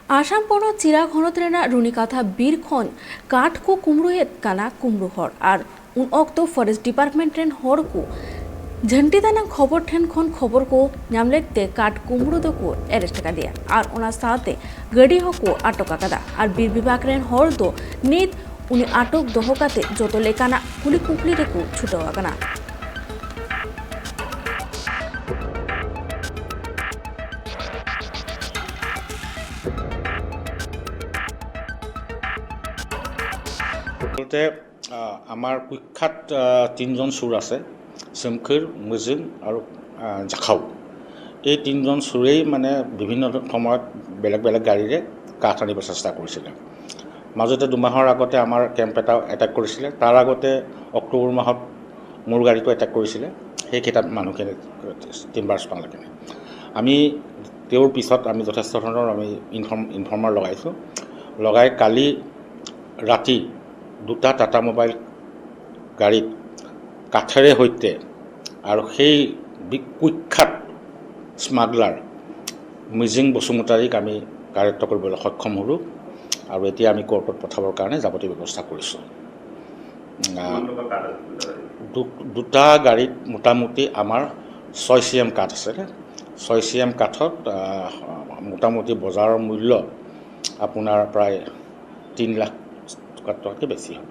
आसाम पनत चिराग हनत रेना रुनिकाथा बीर खन काठ को कुमरुएत काना कुमरु हर are उन अक्तो फरेस्ट डिपार्टमेंट रेन हर को झंटी दाना खबर ठेन खन खबर को नाम लेते काठ कुमरु दो को अरेस्ट कादिया are ओना साथे गाड़ी हो को आटक आकादा are बीर विभाग रेन हर दो नित उनी आटक दोहो काते जतो लेकाना कुली कुकली रेको छुटाव आकाना। আচলতে আমাৰ কুখ্যাত তিনিজন চোৰ আছে, চেমখিৰ, মিজিং আৰু জাখাও। এই তিনিজন চোৰেই মানে বিভিন্ন সময়ত বেলেগ বেলেগ গাড়ীৰে কাঠ আনিব চেষ্টা কৰিছিলে। মাজতে দুমাহৰ আগতে আমাৰ কেম্প এটা এটেক কৰিছিলে, তাৰ আগতে অক্টোবৰ মাহত মোৰ গাড়ীটো এটেক কৰিছিলে। সেইকেইটা মানুহখিনি টিম্বাৰ পালাখিনি আমি তেওঁৰ পিছত আমি যথেষ্ট ধৰণৰ আমি ইনফৰ্মাৰ লগাইছোঁ। লগাই কালি ৰাতি দুটা টাটা মোবাইল গাড়ীত কাঠেৰে সৈতে আৰু সেই কুখ্যাত স্মাগলাৰ মিজিং বসুমতাৰীক আমি কাৰায়ত্ব কৰিবলৈ সক্ষম হ'লোঁ আৰু এতিয়া আমি কোৰ্টত পঠাবৰ কাৰণে যাৱতীয় ব্যৱস্থা কৰিছোঁ। দুটা গাড়ীত মোটামুটি আমাৰ 6 cm কাঠ আছিলে। 6 cm কাঠত মোটামুটি বজাৰৰ মূল্য আপোনাৰ প্ৰায় 3 লাখ টকাতকৈ বেছি হ'ব।